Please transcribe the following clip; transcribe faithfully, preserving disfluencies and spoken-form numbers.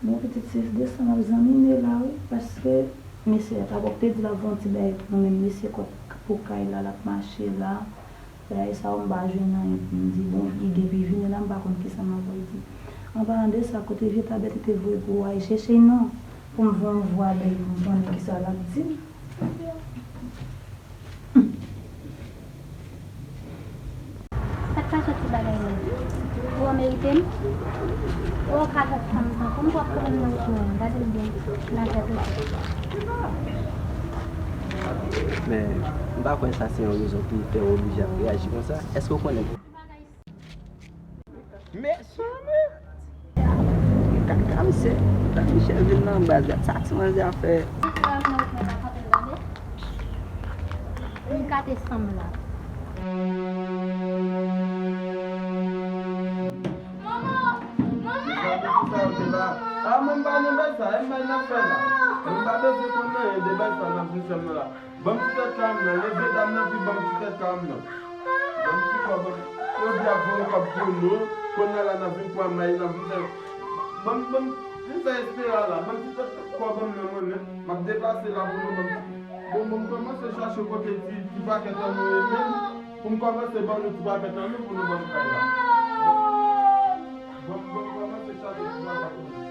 Bon, pitit, se desanm ap zanmi ne la, wi, paske mesye a t ap te di l ap voye yon ti bagay pou nou, men mesye kòb pou kay la, l ap mache la. Bagay sa yo, m pa jwenn anyen pou m di. Bon, li depi vini la, m pa konn kisa m ap voye di. An palan de sa, kote vye Tabèt te voye pou w al chèche non, pou m voye yon vwa bay pou m konnen kisa l ap di m. Sa k pase ti bagay la? Ou an merite m? Ou an ka fè fanm tankou m, ou ap pran m nan wout mwen an. Gade l byen nan tèt ou. Men, m pa kwè sa se yon rezon ki fè w oblije ap reyaji konsa. Èske w konnen? Mesye, men! Kaka misye, kaka misye vin nan baz la. Sa ti manzè a fè? M gate sanm la. Manman! Manman! Sa yo te la. A, mwen m pa nan baz sa, e m bay n ap fè la. Mwen m pa bezwen konn anyen de baz sa n ap di sèm nan la. Ban m ti tèt kay m nan, leve dam nan pi ban m ti tèt kay m nan. Ban m ti kòb, ban m. Yo di ap voye kòb pou nou, kounye a la n ap vin pran may, n ap vin fè. Ban m, ban m, vin fè espere a la, ban m ti tèt kòb m nan mwen menm, m ap deplase la pou nou, ban m ti. Bon, bon, m kòmanse chache kote ti, ti pakèt an nou ye menm, pou m kòmanse ban nou ti pakèt an nou pou nou ban m kay la. Bon, bon, m kòmanse chache ti pakèt an nou.